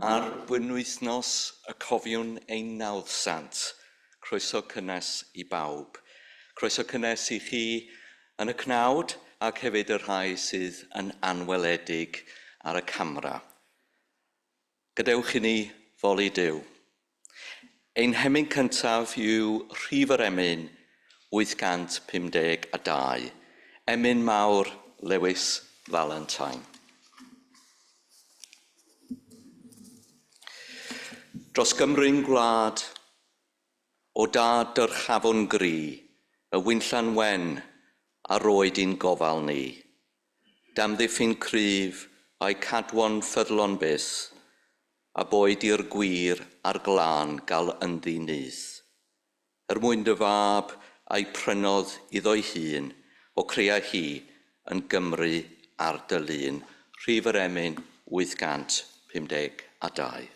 Ar benwythnos y cofiwn ein nawddsant, croeso cynnes i bawb. Croeso cynnes i chi yn y cnawd ac hefyd y rhai sydd yn anweledig ar y camera. Gadewch i ni foli Duw. Ein hemyn cyntaf yw rhif yr emyn 852, emyn mawr Lewis Valentine. Dros Gymru'n gwlad, o da dyrchafwn gri, y winllan wen a roed i'n gofal ni. Damddiffyn cryf a'i cadwon ffyddlon byth, a boed i'r gwir a'r glân gael ynddi nyth. Er mwyn dy fab a'i prynodd iddo'i hun, o crea hi yn Gymru ar dy lun. Rhif yr emyn 852.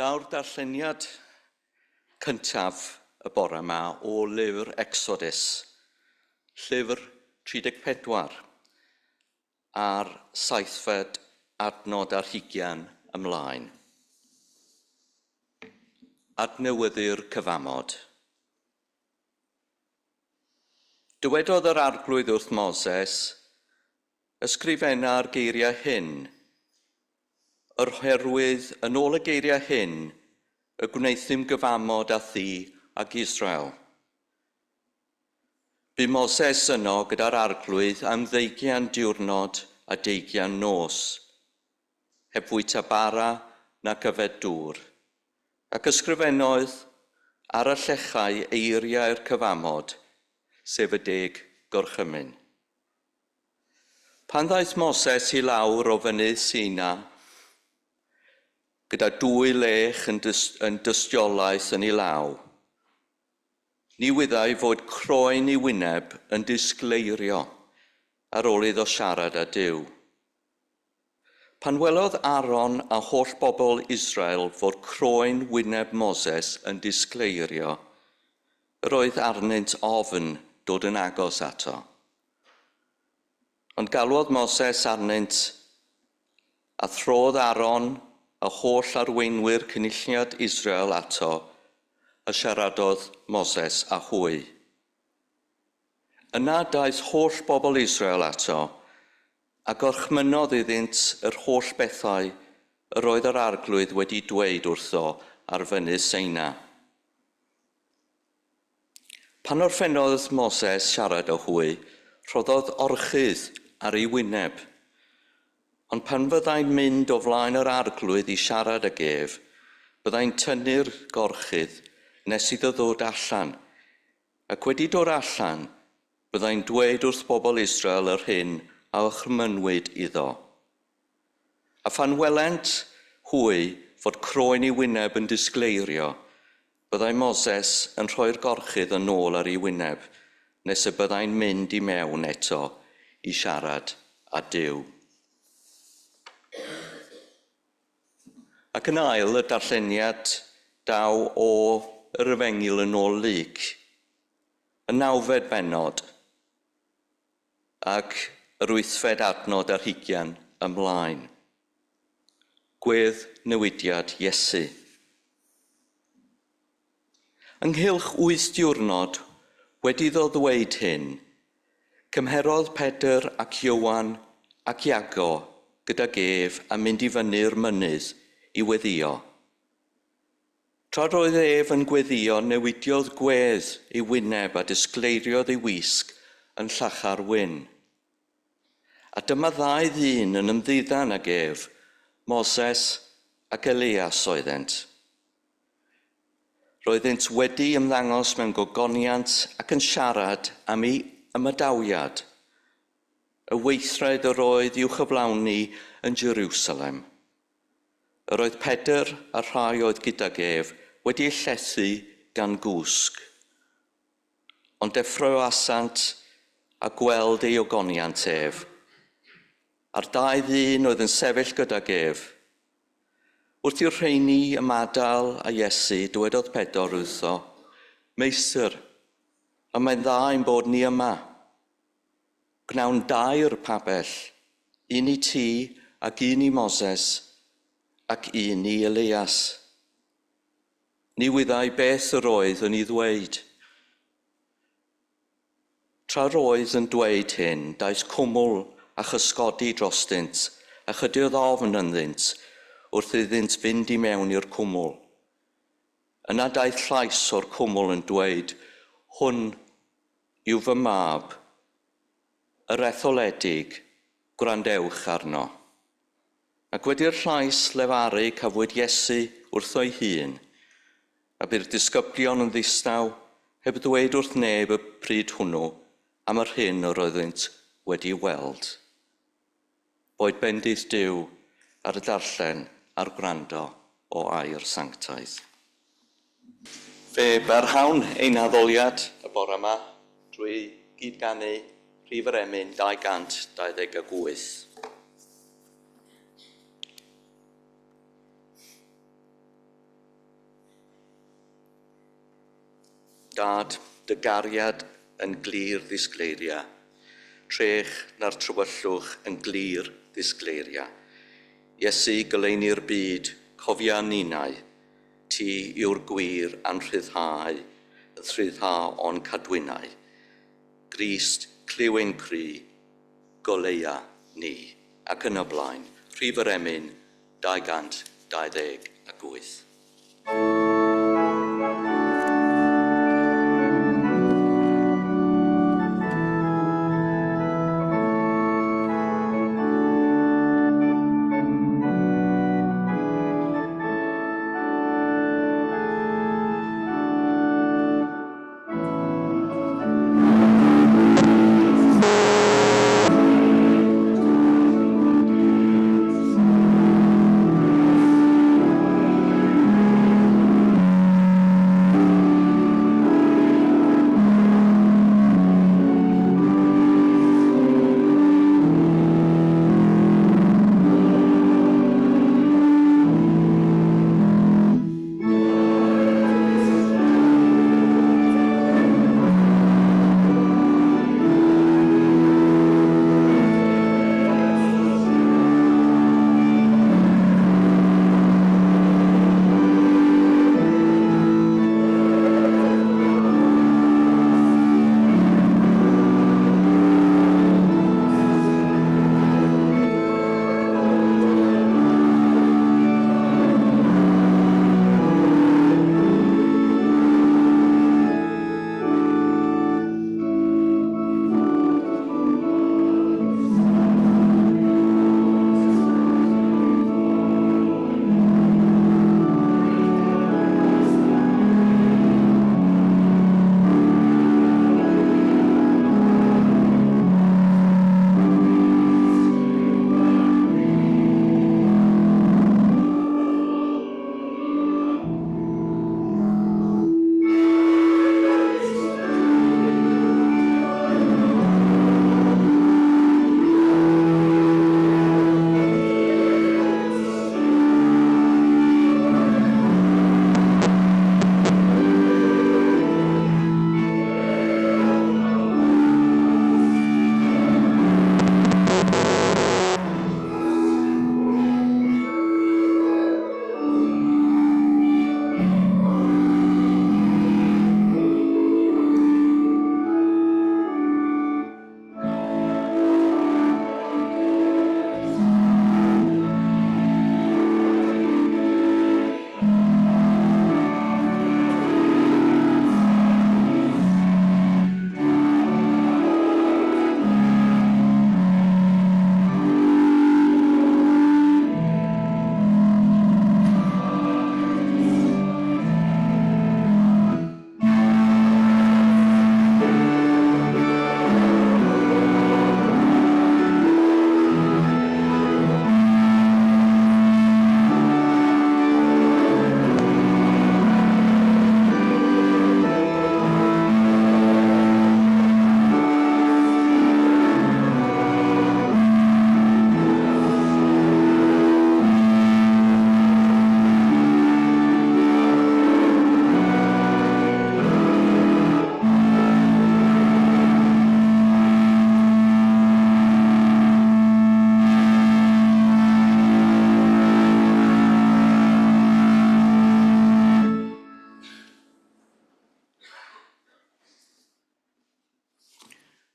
Daw'r darlleniad cyntaf y bore yma o lyfr Exodus, llyfr 34, a'r saithfed adnod ar hugian ymlaen. Adnewyddu'r cyfamod. Dywedodd yr Arglwydd wrth Moses, Ysgrifenna'r geiriau hyn, yr oherwydd yn ôl y geiriau hyn y gwneuthum gyfamod â thi ag Israel. Bu Moses yno gyda'r Arglwydd am ddeugian diwrnod a deugian nos, heb fwyta bara nac yfed dŵr, ac ysgrifennodd ar y llechau eiriau'r cyfamod, sef y deg gorchymyn. Pan ddaeth Moses i lawr o fynydd Sina, gyda dwy lech yn, yn dystiolaeth yn ei law, ni wyddai fod croen ei wyneb yn disgleirio ar ôl iddo siarad â Duw. Pan welodd Aaron a holl bobl Israel fod croen wyneb Moses yn disgleirio, yr oedd arnynt ofn dod yn agos ato. Ond galwodd Moses arnynt, a throdd Aaron a holl arweinwyr cynulliad Israel ato, a siaradodd Moses â hwy. Yna daeth holl bobl Israel ato, a gorchmynnodd iddynt yr holl bethau yr oedd yr Arglwydd wedi dweud wrtho ar fynydd Seina. Pan orffennodd Moses siarad â hwy, rhoddodd orchudd ar ei wyneb. Ond pan fyddai'n mynd o flaen yr Arglwydd i siarad ag ef, byddai'n tynnu'r gorchudd nes iddo ddod allan, ac wedi dod allan, byddai'n dweud wrth bobl Israel yr hyn a orchmynnwyd iddo. A phan welent hwy fod croen ei wyneb yn disgleirio, byddai Moses yn rhoi'r gorchudd yn ôl ar ei wyneb, nes y byddai'n mynd i mewn eto i siarad â Duw. Ac yn ail, y darlleniad daw o yr Efengyl yn ôl Luc, y nawfed bennod, ac yr wythfed adnod ar hugian ymlaen. Gwedd newidiad Iesu. Ynghylch wyth diwrnod wedi iddo ddweud hyn, cymherodd Pedr ac Ioan ac Iago gydag ef a mynd i fyny'r mynydd i weddïo. Tra roedd ef yn gweddïo, newidiodd gwedd ei wyneb a disgleiriodd ei wisg yn llachar wyn. A dyma ddau ddyn yn ymddiddan ag ef, Moses ac Elias oeddent. Roeddynt wedi ymddangos mewn gogoniant ac yn siarad am ei ymadawiad, y weithred yr oedd i'w chyflawni yn Jerusalem. Yr oedd Pedr a'r rhai oedd gydag ef wedi eu llethu gan gwsg. Ond deffroasant a gweld ei ogoniant ef, a'r dau ddyn oedd yn sefyll gydag ef. Wrth i'r rheini ymadael â Iesu, dywedodd Pedr wrtho, Meistr, y mae'n dda ein bod ni yma. Gwnawn dair pabell, un i ti ac un i Moses ac un i Elias. Ni wyddai beth yr oedd yn ei ddweud. Tra roedd yn dweud hyn, daeth cwmwl a chysgodi drostynt, a chydiodd ofn ynddynt wrth iddynt fynd i mewn i'r cwmwl. Yna daeth llais o'r cwmwl yn dweud, Hwn yw fy mab, yr etholedig, gwrandewch arno. Ac wedi'r llais lefaru cafwyd Iesu wrtho'i hun, a bu'r disgyblion yn ddistaw, heb ddweud wrth neb y pryd hwnnw am yr hyn yr oeddynt wedi weld. Boed bendith Duw ar y darllen a'r gwrando o air sanctaidd. Fe barhawn ein addoliad y bore yma drwy gyd-ganu rhif yr emyn 228. Dad, dy gariad yn glir ddisgleiria, trech na'r trywyllwch yn glir ddisgleiria. Iesu, goleuni'r byd, cofia ninnau, ti yw'r gwir a'n rhyddhau, yn rhyddha o'n cadwynau. Grist, clyw ein cri, goleua ni. Ac yn y blaen, rhif yr emyn 228.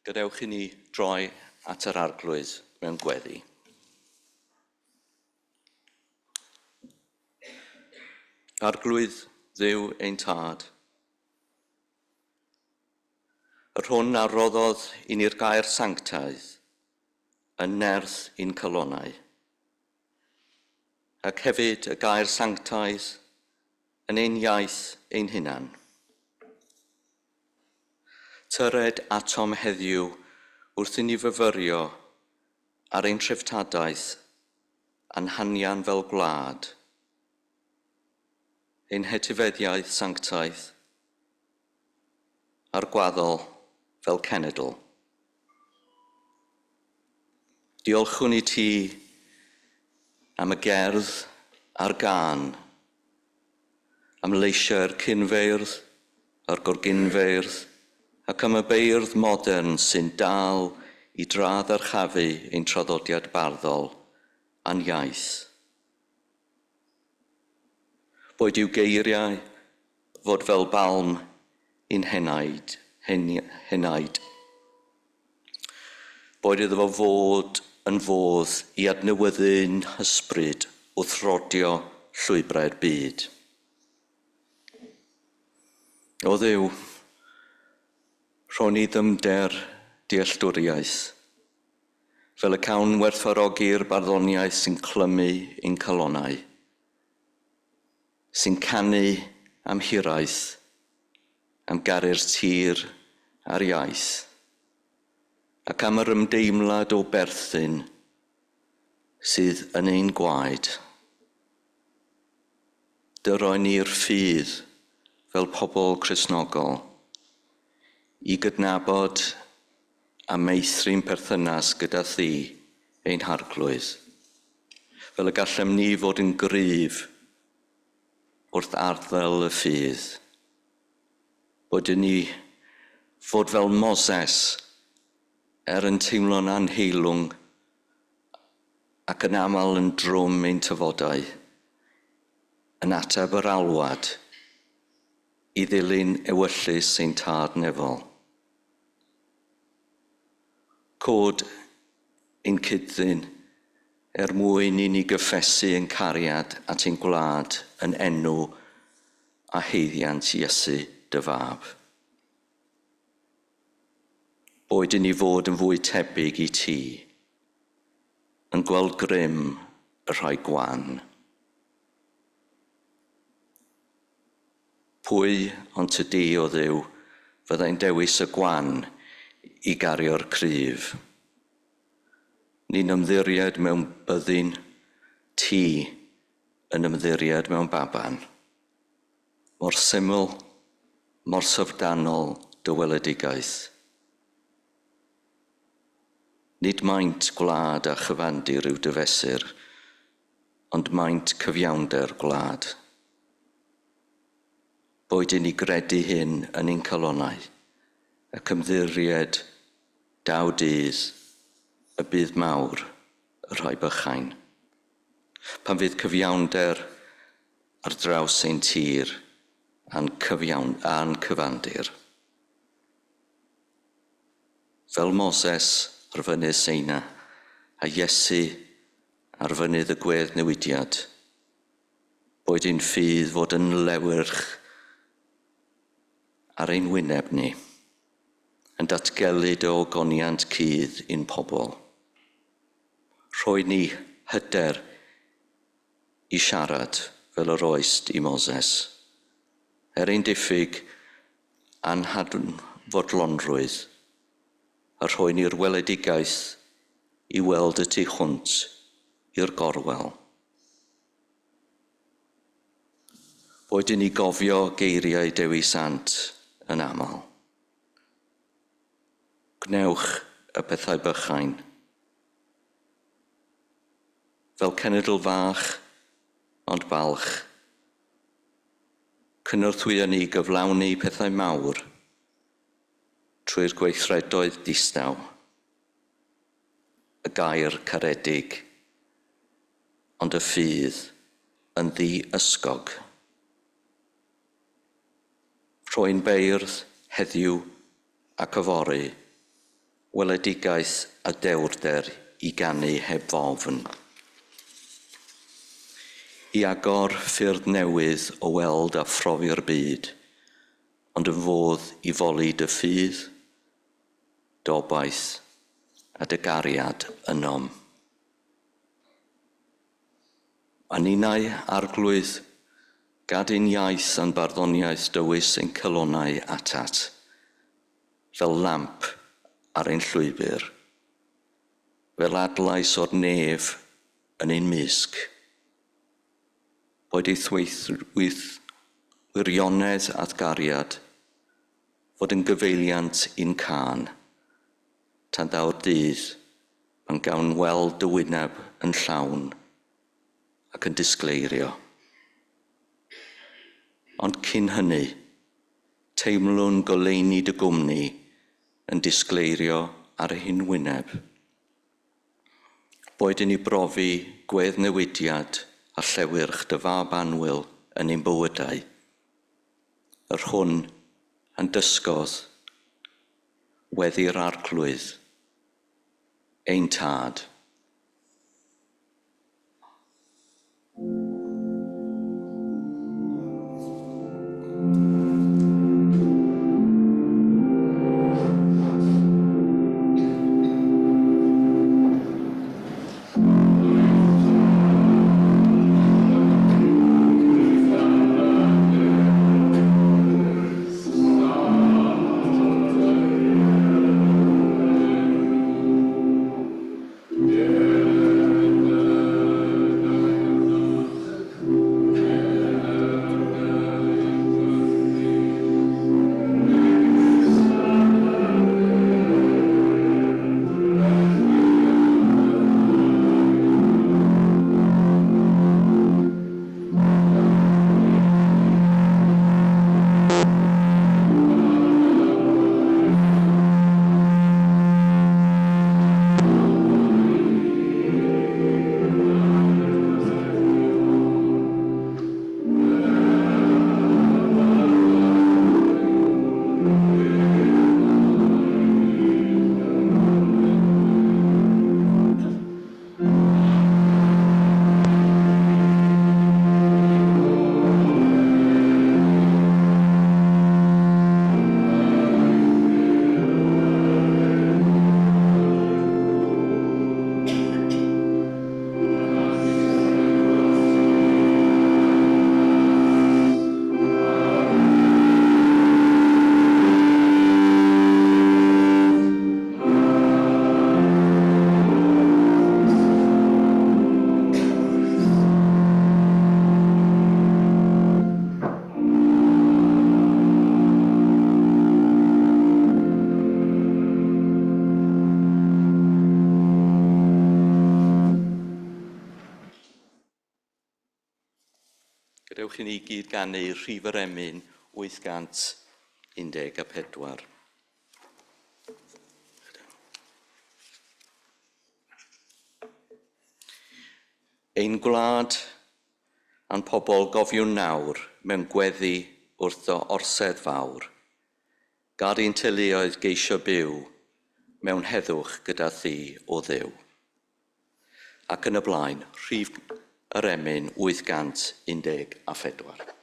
Gadewch i ni droi at yr Arglwydd mewn gweddi. Arglwydd Dduw ein Tad, yr hwn a roddodd i ni'r gair sanctaidd yn nerth i'n calonnau, ac hefyd y gair sanctaidd yn ein iaith ein hunan. Tyred atom heddiw wrth i ni fyfyrio ar ein treftadaeth a'n hanian fel gwlad, ein hetifeddiaeth sanctaidd, a'r gwaddol fel cenedl. Diolchwn i ti am y gerdd a'r gân, am leisiau'r cynfeirdd a'r gorgynfeirdd, ac am y beirdd modern sy'n dal i dra-ddyrchafu ein traddodiad barddol a'n iaith. Boed i'w geiriau fod fel balm i'n henaid, henaid. Boed iddo fo fod yn fodd i adnewyddu'n hysbryd wrth rodio llwybrau'r byd. O Dduw, rho ni ddyfnder dealltwriaeth, fel y cawn werthfawrogi'r barddoniaeth sy'n clymu ein calonnau, sy'n canu am hiraeth, am garu'r tir a'r iaith, ac am yr ymdeimlad o berthyn sydd yn ein gwaed. Dyroi ni'r ffydd fel pobl Cristnogol i gydnabod a meithrin perthynas gyda thi, ein Harglwydd, fel y gallem ni fod yn gryf wrth arddel y ffydd. Boed i ni fod fel Moses, er yn teimlo'n anheilwng ac yn aml yn drwm ein tafodau, yn ateb yr alwad i ddilyn ewyllys ein Tad nefol. Cod ein cyd-ddyn er mwyn i ni gyffesu ein cariad at ein gwlad yn enw a haeddiant Iesu dy Fab. Boed i ni fod yn fwy tebyg i ti, yn gweld grym y rhai gwan. Pwy ond ty di, o Dduw, fyddai'n dewis y gwan i gario'r cryf? Ni'n ymddiried mewn byddin, ti yn ymddiried mewn baban. Mor syml, mor syfrdanol dy weledigaeth. Nid maint gwlad a chyfandir yw dy fesur, ond maint cyfiawnder gwlad. Boed i ni gredu hyn yn ein calonnau, ac ymddiried daw dydd y bydd mawr y rhai bychain. Pan fydd cyfiawnder ar draws ein tir a'n cyfiawn, a'n cyfandir. Fel Moses ar fynydd Seina a Iesu ar fynydd y gwedd newidiad, boed ein ffydd fod yn lewyrch ar ein wyneb ni, yn datgelu dy ogoniant cudd i'n pobl. Rhoi ni hyder i siarad fel yr oest i Moses, er ein diffyg a'n hanfodlonrwydd, a rhoi ni'r weledigaeth i weld y tu hwnt i'r gorwel. Boed i ni gofio geiriau Dewi Sant yn aml. Gwnewch y pethau bychain. Fel cenedl fach, ond balch, cynorthwyo ni gyflawni pethau mawr trwy'r gweithredoedd distaw, y gair caredig, ond y ffydd yn ddi-ysgog. Rhoi'n beirdd heddiw ac yfory. Weledigaeth a dewrder i ganu heb ofn. I agor ffyrdd newydd o weld a phrofi'r byd, ond yn fodd i foli dy ffydd, dy obaith a dy gariad ynom. A ninnau, Arglwydd, gad i'n iaith a'n barddoniaeth dywys ein calonnau atat, fel lamp ar ein llwybr, fel adlais o'r nef yn ein mysg. Boed eith wirionedd at gariad fod yn gyfeiliant i'n cân, tan ddaw'r dydd pan gawn weld dy wyneb yn llawn ac yn disgleirio. Ond cyn hynny, teimlwn goleuni dy gwmni yn disgleirio ar ein wyneb. Boed i ni brofi gweddnewidiad a llewyrch dy fab annwyl yn ein bywydau, yr hwn a'n dysgodd weddi'r Arglwydd, ein Tad. Gadewch i ni gyd ganu rhif yr emyn 814. Ein gwlad a'n pobl gofiwn nawr mewn gweddi wrtho orsedd fawr. Gad i'n teuluoedd geisio byw mewn heddwch gyda thi o Dduw. Ac yn y blaen, rhif yr emyn 814.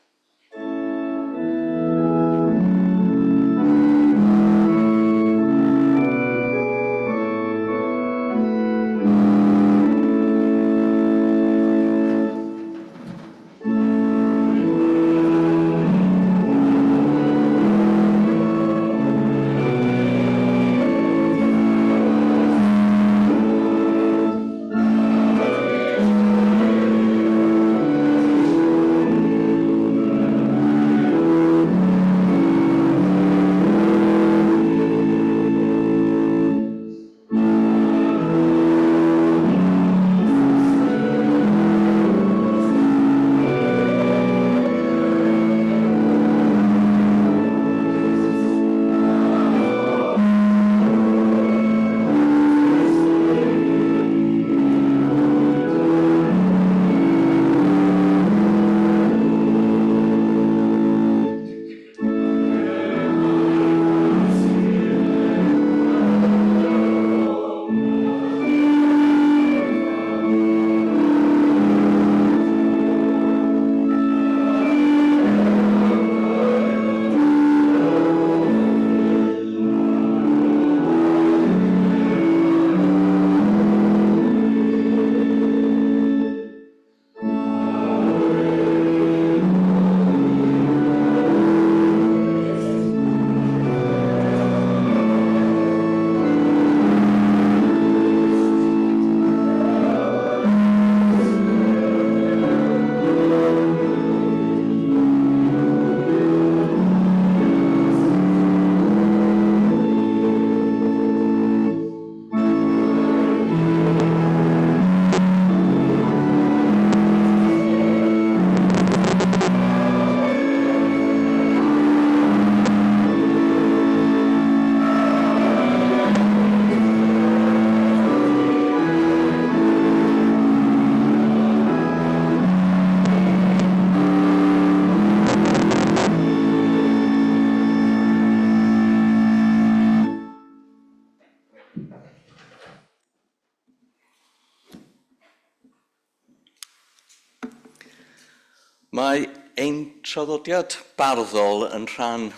Mae ein traddodiad barddol yn rhan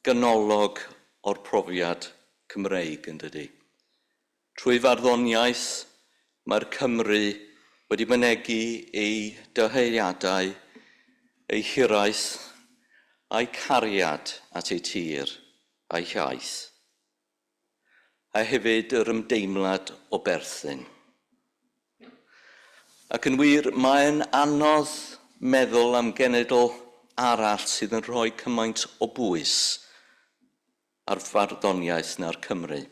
ganolog o'r profiad Cymreig, yn dydy? Trwy farddoniaeth, mae'r Cymry wedi mynegi eu dyheadau, eu hiraeth, a'u cariad at eu tir a'u hiaith, a hefyd yr ymdeimlad o berthyn. Ac yn wir, mae'n anodd meddwl am genedl arall sydd yn rhoi cymaint o bwys ar farddoniaeth na'r Cymry.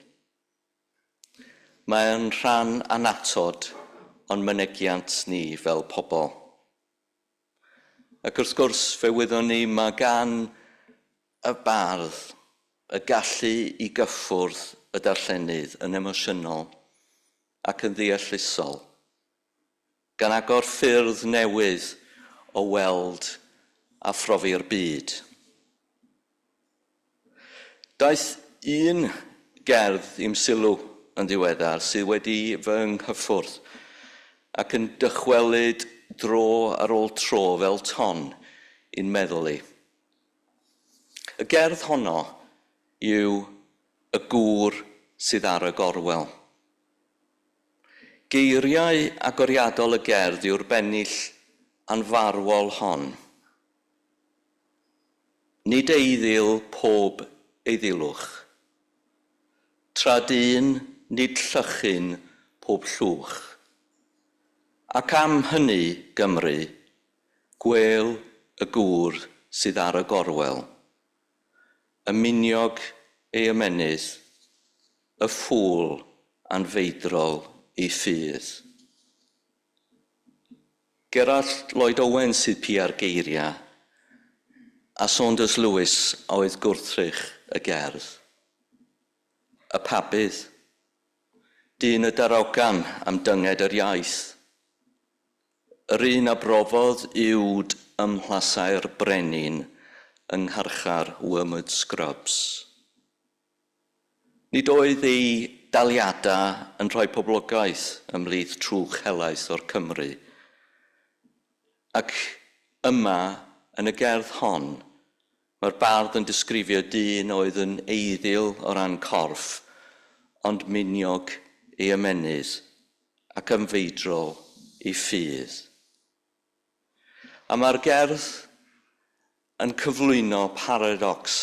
Mae'n rhan annatod o'n mynegiant ni fel pobl. Ac wrth gwrs, fe wyddwn ni mae gan y bardd y gallu i gyffwrdd y darllenydd yn emosiynol ac yn ddeallusol, gan agor ffyrdd newydd o weld a phrofi'r byd. Daeth un gerdd i'm sylw yn ddiweddar sydd wedi fy nghyffwrdd ac yn dychwelyd dro ar ôl tro fel ton i'n meddwl i. Y gerdd honno yw Y Gŵr Sydd Ar y Gorwel. Geiriau agoriadol y gerdd yw'r bennill anfarwol hon. Nid eiddil pob eiddilwch. Tra dyn nid llychyn pob llwch. Ac am hynny, Gymru, gwêl y gŵr sydd ar y gorwel, y miniog ei ymennydd, y ffŵl anfeidrol ei ffydd. Gerallt Lloyd Owen sydd piau'r geiriau, a Saunders Lewis a oedd gwrthrych y gerdd. Y Pabydd. Dyn y darogan am dynged yr iaith. Yr un a brofodd uwd ym mhlasau'r brenin yng ngharchar Wormwood Scrubs. Nid oedd ei daliadau yn rhoi poblogaeth ymhlith trwch helaeth o'r Cymry. Ac yma, yn y gerdd hon, mae'r bardd yn disgrifio dyn oedd yn eiddil o ran corff, ond miniog ei ymennydd ac ymfeidrol ei ffydd. A mae'r gerdd yn cyflwyno paradocs,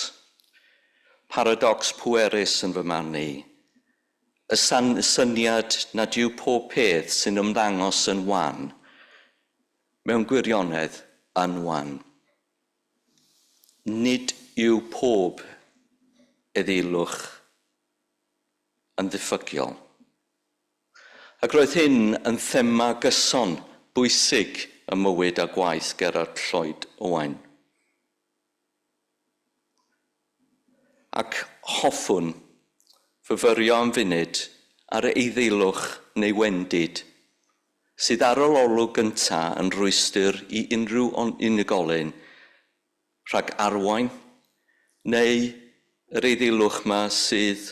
paradocs pwerus yn fy marn i, y syniad nad yw pob peth sy'n ymddangos yn wan, mewn gwirionedd yn wan. Nid yw pob eiddilwch yn ddiffygiol. Ac roedd hyn yn thema gyson bwysig ym mywyd a gwaith Gerallt Lloyd Owain. Ac hoffwn fyfyrio am funud ar eiddilwch neu wendid sydd ar yr olwg gyntaf yn rhwystr i unrhyw unigolyn rhag arwain, neu yr eiddilwch 'ma sydd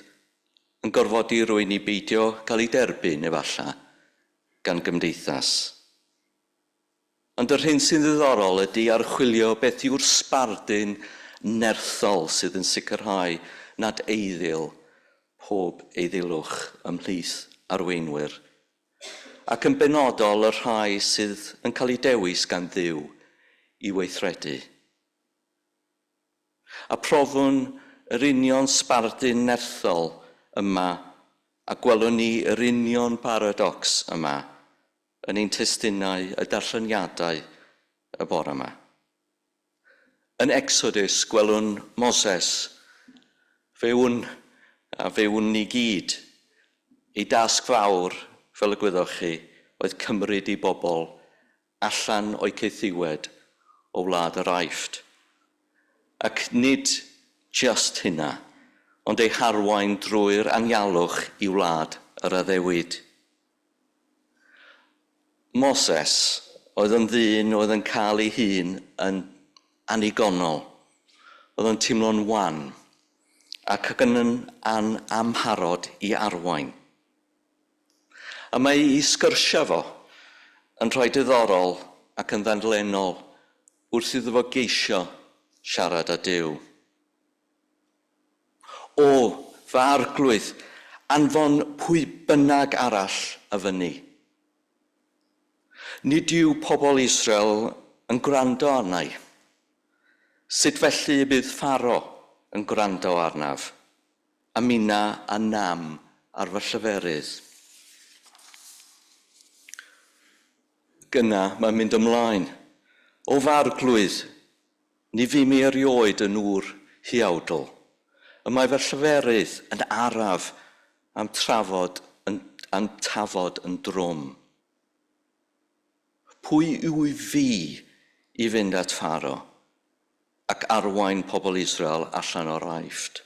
yn gorfodi rhywun i beidio cael ei derbyn, efallai, gan gymdeithas. Ond yr hyn sy'n ddiddorol ydy archwilio beth yw'r sbardun nerthol sydd yn sicrhau nad eiddil pob eiddilwch ymhlith arweinwyr, ac yn benodol y rhai sydd yn cael eu dewis gan Dduw i weithredu. A profwn yr union sbardun nerthol yma a gwelwn ni yr union baradocs yma yn ein testunau y darlleniadau y bore yma. Yn Exodus gwelwn Moses, fe wn, a fe wn ni gyd, ei dasg fawr, fel y gwyddoch chi, oedd cymryd ei bobl allan o'u caethiwed o wlad yr Aifft. Ac nid jyst hynna, ond eu harwain drwy'r anialwch i wlad yr addewid. Moses oedd yn ddyn oedd yn cael ei hun yn annigonol. Oedd o'n teimlo'n wan ac yn an amharod i arwain. A mae ei sgyrsiau fo yn rhai diddorol ac yn ddadlennol. wrth iddo fo geisio siarad â Duw. O, fy arglwydd, anfon pwy bynnag arall a fyny. Nid yw pobl Israel yn gwrando arnau. Sut felly y bydd Pharo yn gwrando arnaf, a minna a nam ar fy lleferydd? Ac yna mae'n mynd ymlaen. O fy arglwydd, ni fu mi erioed yn ŵr huawdl. Y mae fy lleferydd yn araf a'm trafod yn, a'm tafod yn drwm. Pwy yw fi i fynd at Pharo ac arwain pobl Israel allan o'r Aifft?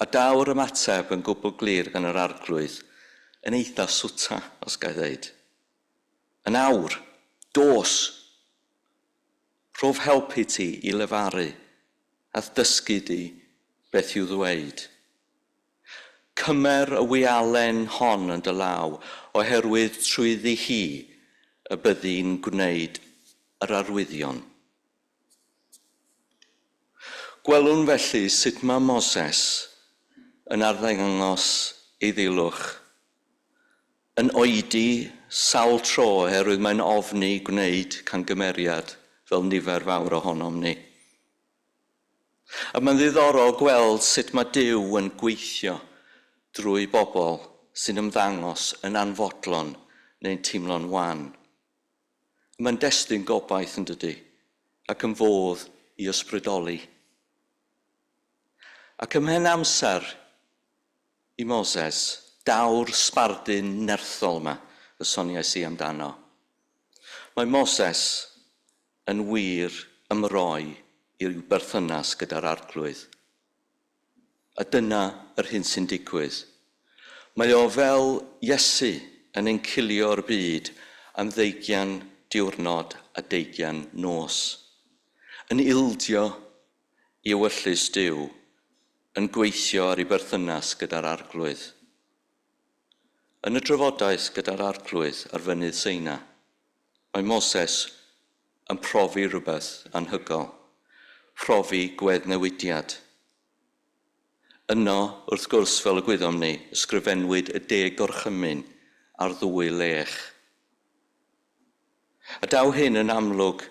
A daw'r ymateb yn gwbl glir gan yr Arglwydd, yn eitha swta, os ga i ddeud. Yn awr, dos! Rhof help i ti i lefaru, a'th dysgu di beth i'w ddweud. Cymer y wialen hon yn dy law, oherwydd trwyddi hi y byddi'n gwneud yr arwyddion. Gwelwn felly sut mae Moses yn arddangos ei ddilwch, yn oedi sawl tro oherwydd mae'n ofni gwneud cangymeriad fel nifer fawr ohonom ni. A mae'n ddiddorol gweld sut mae Duw yn gweithio drwy bobl sy'n ymddangos yn anfodlon neu'n teimlo'n wan. Mae'n destun gobaith, yn dydy, ac yn fodd i ysbrydoli. Ac ymhen amser i Moses, daw'r sbardun nerthol yma y soniais i amdano. Mae Moses yn wir ymroi i'w berthynas gyda'r Arglwydd. A dyna yr hyn sy'n digwydd. Mae o fel Iesu yn encilio'r byd am ddeugian diwrnod a deugian nos. Yn ildio i ewyllys Duw, yn gweithio ar ei berthynas gyda'r Arglwydd. Yn y drafodaeth gyda'r Arglwydd ar fynydd Seina, mae Moses yn profi rhywbeth anhygoel, profi gweddnewidiad. Yno, wrth gwrs, fel y gwyddom ni, ysgrifennwyd y Deg Gorchymyn ar ddwy lech. A daw hyn yn amlwg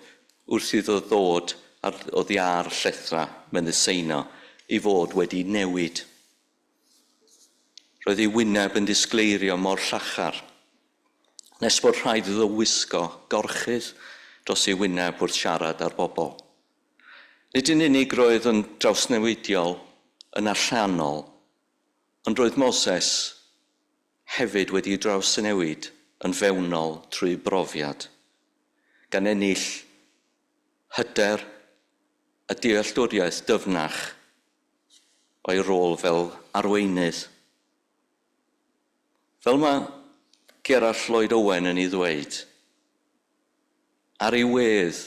wrth iddo ddod ar, oddi ar llethrau Mynydd Seino i fod wedi newid. Roedd ei wyneb yn disgleirio mor llachar, nes bod rhaid iddo wisgo gorchudd dros ei wyneb wrth siarad â'r bobl. Nid yn unig roedd yn drawsnewidiol yn allanol, ond roedd Moses hefyd wedi drawsnewid yn fewnol trwy brofiad, gan ennill hyder a dealltwriaeth dyfnach o'i rôl fel arweinydd. Fel mae Gerallt Lloyd Owen yn ei ddweud, ar ei wedd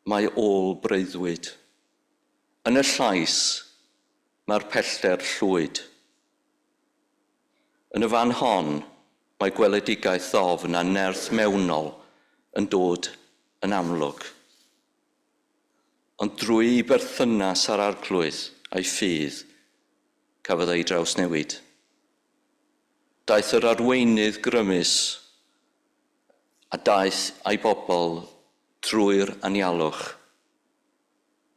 mae ôl breuddwyd. Yn y llais mae'r pellter llwyd. Yn y fan hon mae gweledigaeth ddofn a nerth mewnol yn dod yn amlwg. Ond drwy ei berthynas â'r Arglwydd a'i ffydd, cafodd ei drawsnewid. Daeth yr arweinydd grymus a daeth a'i bobl drwy'r anialwch.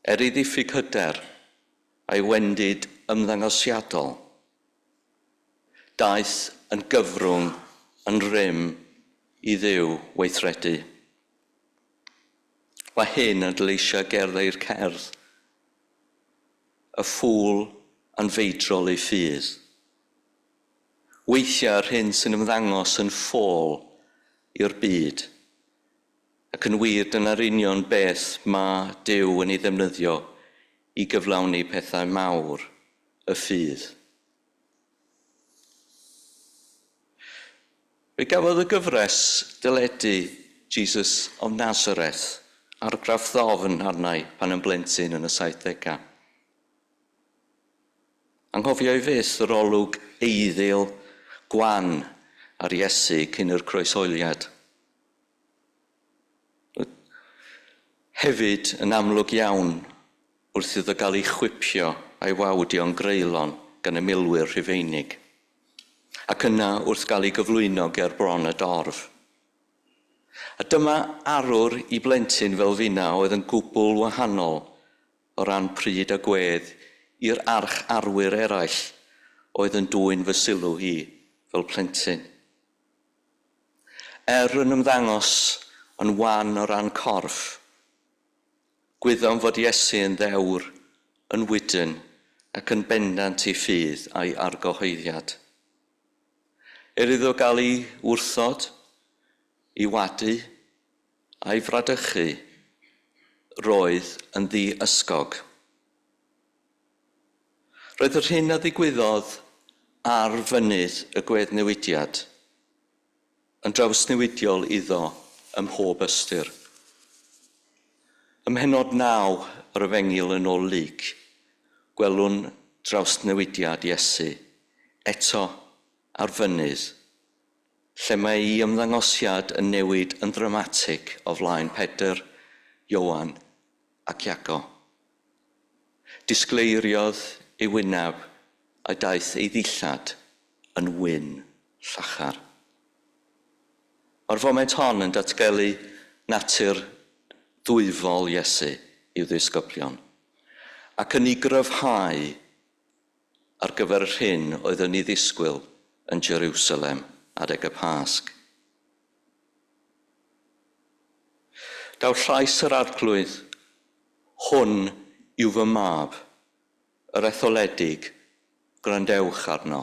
Er ei ddiffyg hyder a'i wendid ymddangosiadol, daeth yn gyfrwng yn rym i Dduw weithredu. Mae hyn yn adleisio gerddau'r cerdd, y ffŵl anfeidrol ei ffydd. Weithiau yr hyn sy'n ymddangos yn ffôl i'r byd, ac yn wir dyna'r union beth mae Duw yn ei ddefnyddio i gyflawni pethau mawr, y ffydd. Fe gafodd y gyfres deledu Jesus of Nazareth argraff ddofn arna i pan yn blentyn yn y saithdegau. Anghofio i fyth yr olwg eiddil gwan ar Iesu cyn yr croeshoeliad. Hefyd yn amlwg iawn wrth iddo gael ei chwipio a'i wawdio'n greulon gan y milwyr Rhufeinig, ac yna wrth gael ei gyflwyno ger bron y dorf. A dyma arwr i blentyn fel finna oedd yn gwbl wahanol o ran pryd a gwedd i'r arch arwyr eraill oedd yn dwyn fy sylw i fel plentyn. Er yn ymddangos yn wan o ran corff, gwyddom fod Iesu yn ddewr, yn wydn ac yn bendant ei ffydd a'i argyhoeddiad. Er iddo gael ei wrthod, ei wadu a'i fradychu, roedd yn ddi-ysgog. Roedd yr hyn a ddigwyddodd ar fynydd y gweddnewidiad yn drawsnewidiol iddo ym mhob ystyr. Ym mhennod 9 yr Efengyl yn ôl Luc, gwelwn drawsnewidiad Iesu eto ar fynydd, lle mae ei ymddangosiad yn newid yn ddramatig o flaen Pedr, Ioan ac Iago. Disgleiriodd ei wyneb a daeth ei ddillad yn wyn llachar. Mae'r foment hon yn datgelu natur ddwyfol Iesu i'w ddisgyblion, ac yn ei gryfhau ar gyfer yr hyn oedd yn ei ddisgwyl yn Jerusalem adeg y Pasg. Daw llais yr Arglwydd, Hwn yw fy mab, yr etholedig, gwrandewch arno.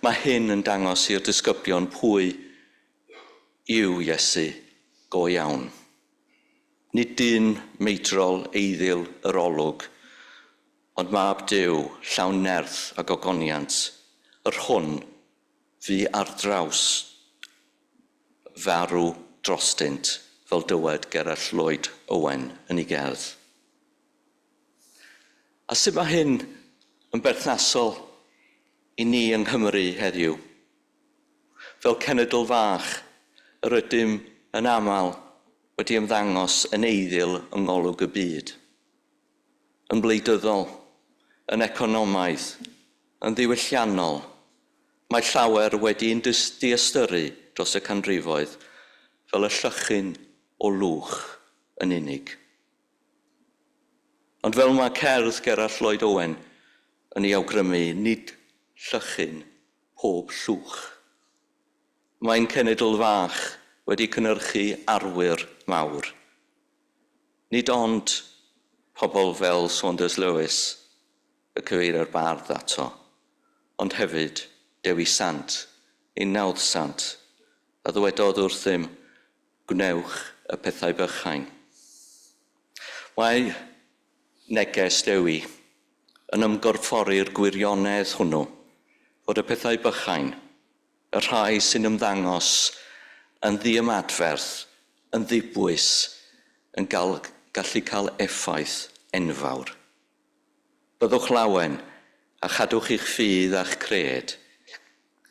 Mae hyn yn dangos i'r disgyblion pwy yw Iesu go iawn. Nid dyn meidrol eiddil yr olwg, ond mab Duw, llawn nerth a gogoniant, yr hwn fu ar draws farw drostynt, fel dywed Gerallt Lloyd Owen yn ei gerdd. A sut mae hyn yn berthnasol i ni yng Nghymru heddiw? Fel cenedl fach, yr ydym yn aml wedi ymddangos yn eiddil yng ngolwg y byd. Yn wleidyddol, yn economaidd, yn ddiwylliannol, Mae llawer wedi'n diystyru dros y canrifoedd fel y llychyn o lwch yn unig. Ond fel mae cerdd Gerallt Lloyd Owen yn ei awgrymu, nid llychyn pob llwch. Mae'n cenedl fach wedi cynhyrchu arwyr mawr. Nid ond pobl fel Saunders Lewis y cyfeiria'r bardd ato, ond hefyd Dewi Sant, ein nawddsant, a ddywedodd wrthym, Gwnewch y pethau bychain. Mae neges Dewi yn ymgorffori'r gwirionedd hwnnw, fod y pethau bychain, y rhai sy'n ymddangos yn ddiymadferth, yn ddibwys, yn gallu cael effaith enfawr. Byddwch lawen, a chadwch eich ffydd a'ch cred,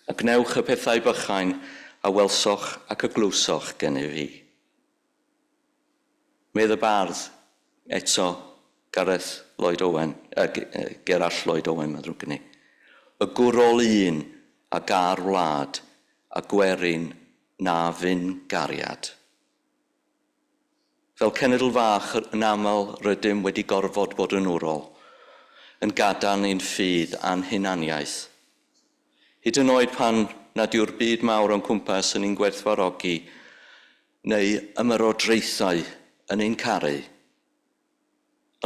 a gwnewch y pethau bychain a welsoch ac a glywsoch gennyf fi. Medd y bardd, eto, Gareth Lloyd Owen, uh, Gerallt Lloyd Owen, mae'n ddrwg gen i. Y gwrol un a gar wlad, a gwerin na fyn gariad. Fel cenedl fach, yn aml rydym wedi gorfod bod yn wrol, yn gadarn ein ffydd a'n hunaniaeth. Hyd yn oed pan nad yw'r byd mawr o'n cwmpas yn ein gwerthfawrogi neu ymerodraethau yn ein caru.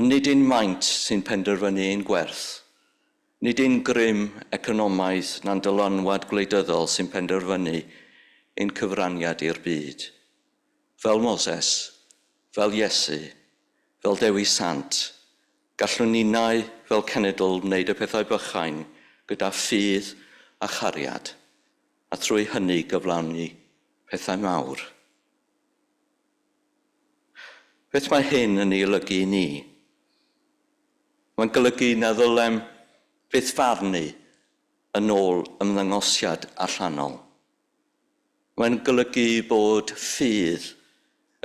Ond nid ein maint sy'n penderfynu ein gwerth. Nid ein grym economaidd na'n dylanwad gwleidyddol sy'n penderfynu ein cyfraniad i'r byd. Fel Moses, fel Iesu, fel Dewi Sant, gallwn ninnau fel cenedl wneud y pethau bychain gyda ffydd a chariad, a thrwy hynny gyflawni pethau mawr. Beth mae hyn yn ei olygu i ni? Mae'n golygu na ddylem byth farnu yn ôl ymddangosiad allanol. Mae'n golygu bod ffydd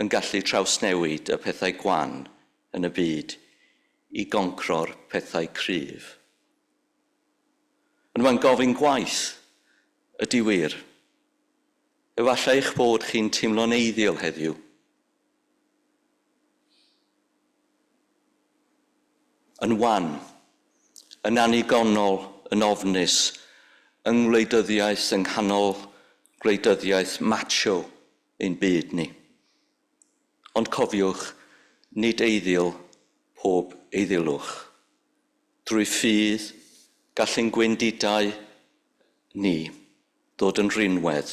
yn gallu trawsnewid y pethau gwan yn y byd i goncro'r pethau cryf. Ond mae'n gofyn gwaith, ydy wir. Efallai eich bod chi'n teimlo'n eiddil heddiw. Yn wan, yn annigonol, yn ofnus, yng ngwleidyddiaeth, yng nghanol gwleidyddiaeth macho ein byd ni. Ond cofiwch, nid eiddil pob eiddilwch. Drwy ffydd, gall ein gwendidau ni ddod yn rhinwedd,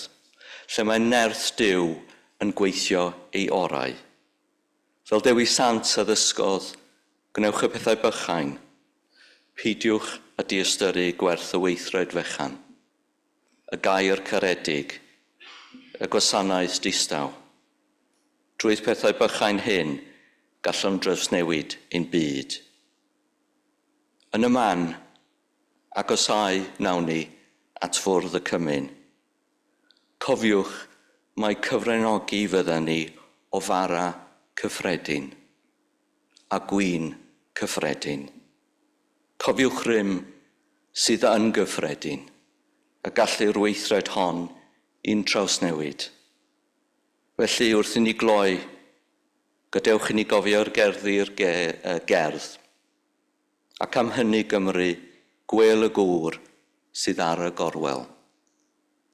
lle mae nerth Duw yn gweithio ei orau. Fel Dewi Sant a ddysgodd, gwnewch y pethau bychain, peidiwch â diystyru gwerth y weithred fechan, y gair caredig, y gwasanaeth distaw. Drwy'r pethau bychain hyn, gallwn drawsnewid ein byd. Yn y man, agosáu wnawn ni at fwrdd y cymun. Cofiwch mai cyfranogi fyddan ni o fara cyffredin a gwin cyffredin. Cofiwch rym sydd yn gyffredin, y gallu'r weithred hon i'n trawsnewid. Felly, wrth i ni gloi, gadewch i ni gofio'r gerddi'r gerdd. Ac am hynny, Gymru, gwêl y gŵr sydd ar y gorwel.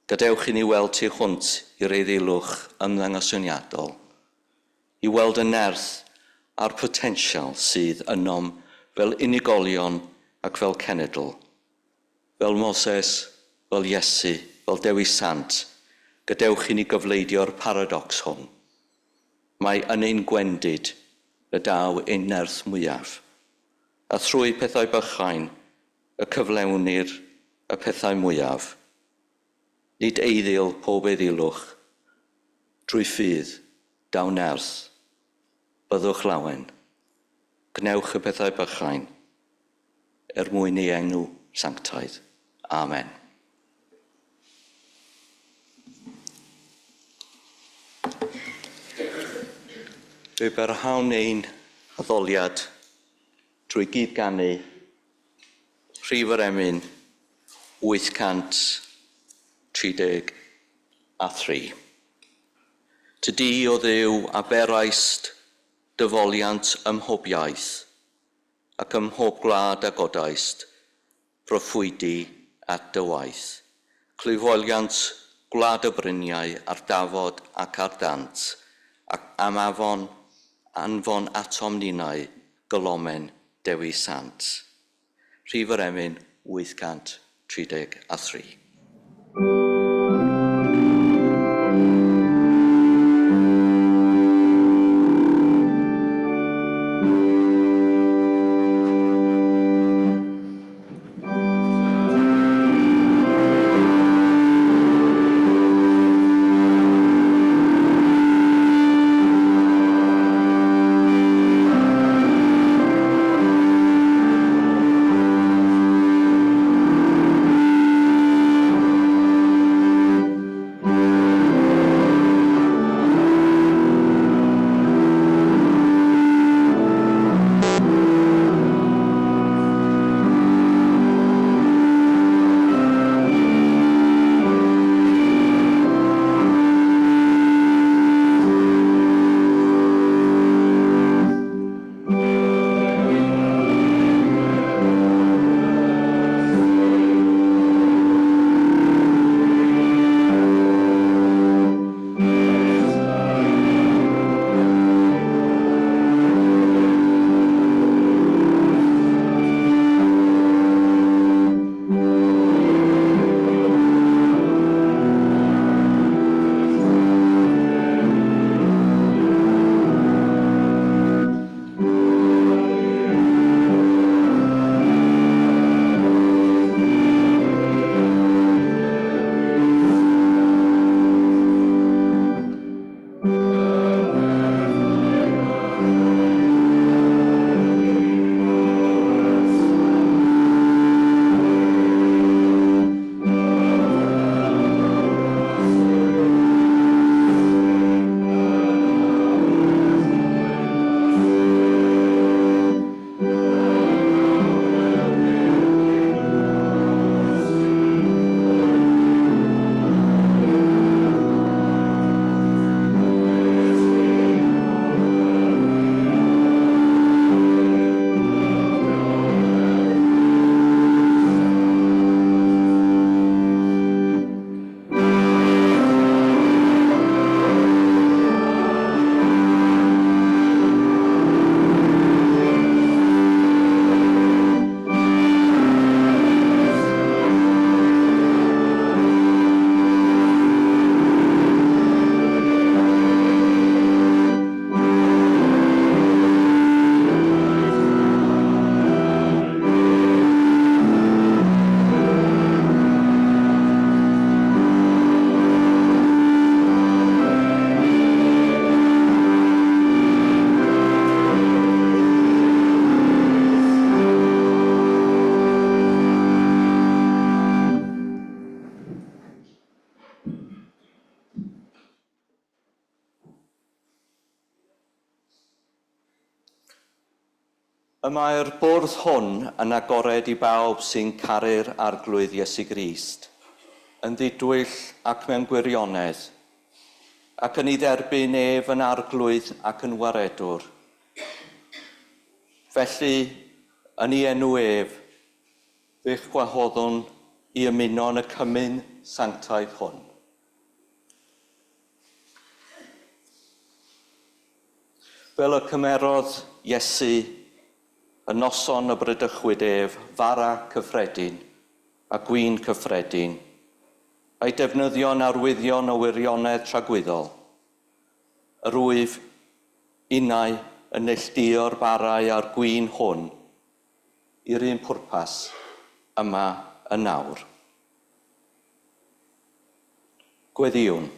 Gadewch i ni weld tu hwnt i'r eiddilwch ymddangosioniadol, i weld y nerth a'r potensial sydd ynom fel unigolion ac fel cenedl. Fel Moses, fel Iesu, fel Dewi Sant, gadewch i ni gyfleidio'r paradox hwn. Mae yn ein gwendid y daw ein nerth mwyaf, a thrwy pethau bychain y cyflewnir y pethau mwyaf. Nid eiddil pob eiddilwch, drwy ffydd daw nerth. Byddwch lawen. Gwnewch y pethau bychain er mwyn ei enw sanctaidd. Amen. Fe barhawn ein haddoliad drwy gyd-ganu rhif yr emyn 833. Tydi o Dduw a beraist dy foliant ym mhob iaith, ac ym mhob gwlad a godaist, proffwydi at dy waith. Clwyfoliant gwlad y bryniau ar dafod ac ar dant, ac am afon anfon atom ninnau gylomen Dewi Sant. Rhif yr emyn 833. Y mae'r bwrdd hwn yn agored i bawb sy'n caru'r Arglwydd Iesu Grist, yn ddidwyll ac mewn gwirionedd, ac yn ei dderbyn ef yn Arglwydd ac yn Waredwr. Felly, yn ei enw ef, fe'ch gwahoddwn i ymuno yn y cymun sanctaidd hwn. Fel y cymerodd Iesu y noson y bradychwyd ef fara cyffredin a gwin cyffredin, a'i defnyddio'n arwyddion o wirionedd tragwyddol, yr wyf innau yn neilltuo'r barau a'r gwin hwn i'r un pwrpas yma yn awr. Gweddïwn.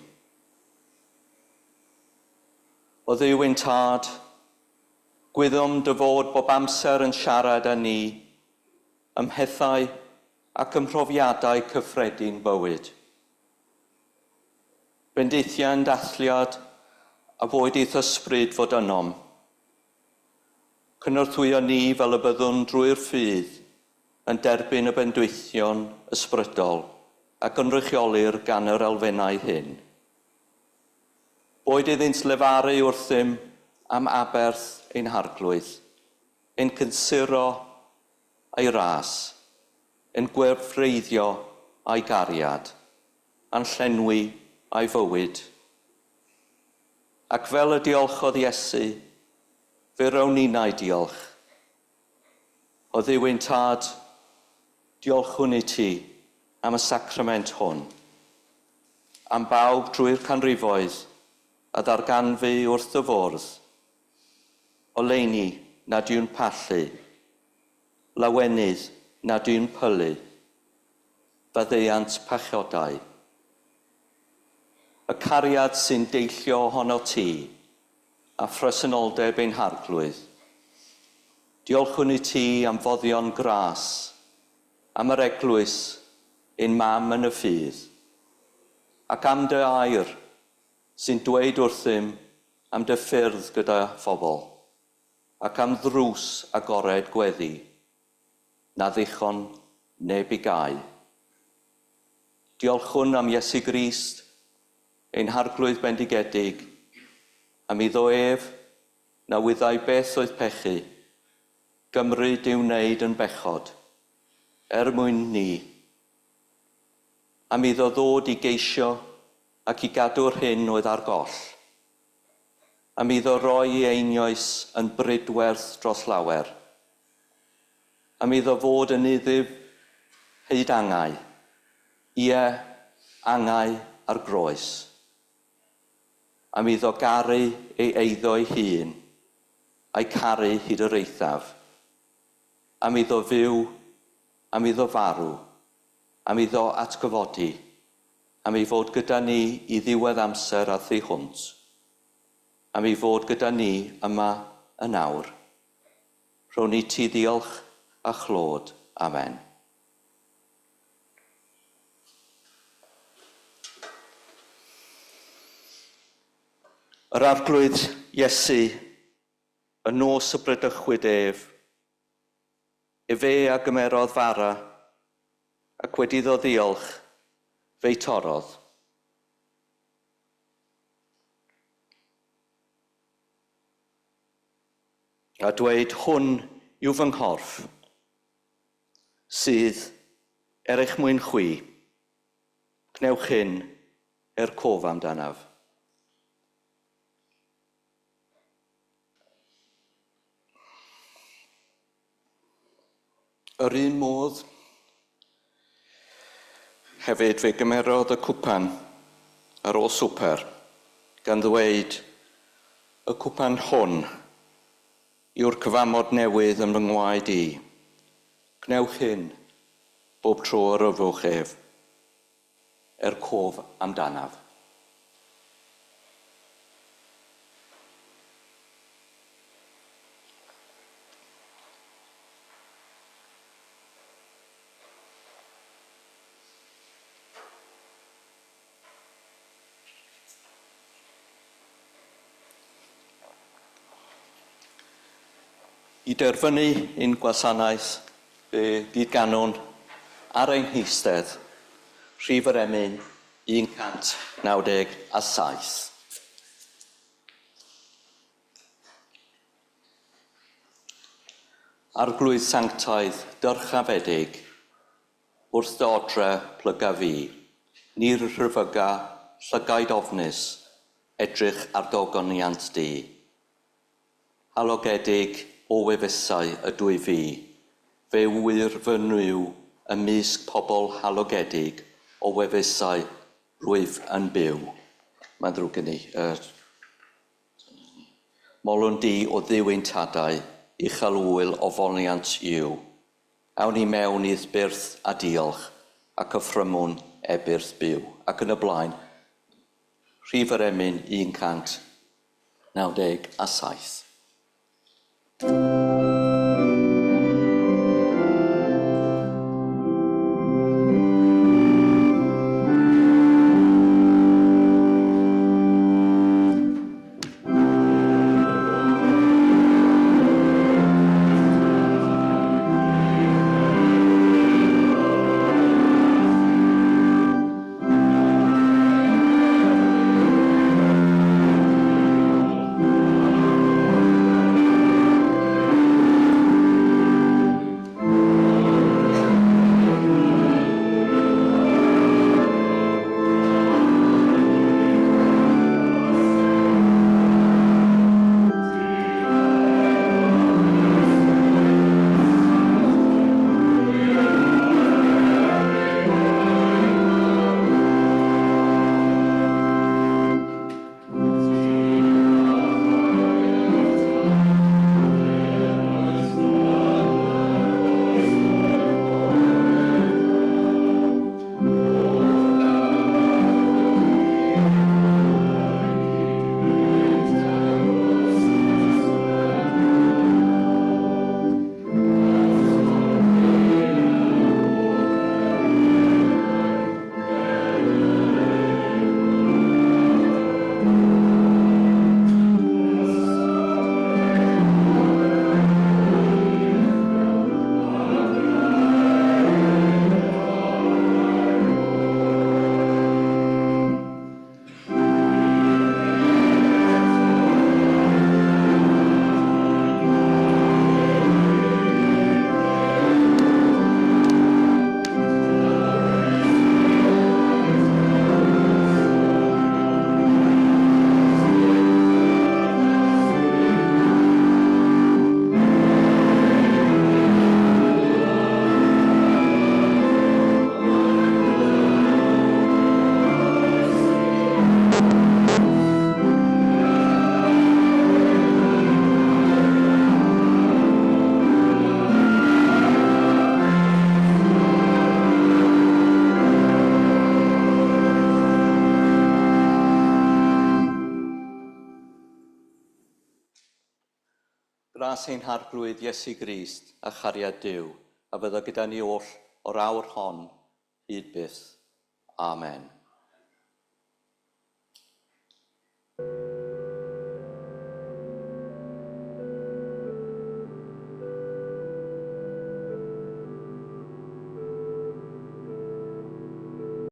O Dduw ein Tad, gwyddom dy fod bob amser yn siarad â ni ym mhethau ac ym mhrofiadau cyffredin bywyd. Bendithian dathliad a boed i'th ysbryd fod ynom. Cynorthwyo ni fel y byddwn drwy'r ffydd yn derbyn y bendithion ysbrydol a gynrychiolir gan yr elfennau hyn. Boed iddynt lefaru wrthym am aberth ein Harglwydd, ein cysuro a'i ras, ein gwefreiddio a'i gariad, a'n llenwi a'i fywyd. Ac fel y diolchodd Iesu, fe rown ninnau diolch. O Dduw ein Tad, diolchwn i ti am y sacrament hwn, am bawb drwy'r canrifoedd a ddarganfu wrth dy fwrdd, oleuni nad yw'n pallu, lawenydd nad yw'n pylu, faddeuant pechodau. Y cariad sy'n deillio ohono ti, a phresenoldeb ein Harglwydd. Diolchwn i ti am foddion gras, am yr eglwys, ein mam yn y ffydd, ac am dy air sy'n dweud wrthym am dy ffyrdd gyda phobl, ac am ddrws agored gweddi, na ddichon neb i gau. Diolchwn am Iesu Grist, ein Harglwydd bendigedig, am iddo ef, na wyddai beth oedd pechu, gymryd i'w wneud yn bechod, er mwyn ni. Am iddo ddod i geisio ac i gadw'r hyn oedd ar goll. Am iddo roi ei einioes yn bridwerth dros lawer. Am iddo fod yn ufudd hyd angau, ie, angau ar groes. Am iddo garu ei eiddo ei hun, a'i caru hyd yr eithaf. Am iddo fyw, am iddo farw, am iddo atgyfodi, am ei fod gyda ni i ddiwedd amser a thu hwnt, am ei fod gyda ni yma yn awr. Rhown i ti ddiolch a chlod. Amen. Yr Arglwydd Iesu, y nos y bradychwyd ef, efe a gymerodd fara, ac wedi iddo ddiolch, fe'i torrodd. A dweud, hwn yw fy nghorff, sydd er eich mwyn chwi. Gwnewch hyn er cof amdanaf. Yr un modd, hefyd fe gymerodd y cwpan ar ôl swper, gan ddweud, y cwpan hwn yw'r cyfamod newydd yn fy ngwaed i. Gwnewch hyn bob tro yr yfwch ef, er cof amdanaf. I derfynu ein gwasanaeth, fe fydd ganwn ar ein heistedd, rhif yr emyn 197. Arglwydd sanctaidd dyrchafedig, wrth dy odre plyga fi, ni'r rhyfyga llygaid ofnus, edrych ar dogoniant di. Halogedig o wefusau ydw i fi, fe ŵyr fy Nuw ymysg pobl halogedig o wefusau rwyf yn byw. Mae'n ddrwg gen i. Molwn di o Dduw ein tadau, uchel ŵyl o foliant yw. Awn i mewn i'th byrth a diolch, ac offrymwn ebyrth byw. Ac yn y blaen, rhif yr emyn 197. Gras ein Harglwydd Iesu Grist a chariad Duw, a fyddo gyda ni oll o'r awr hon hyd byth. Amen.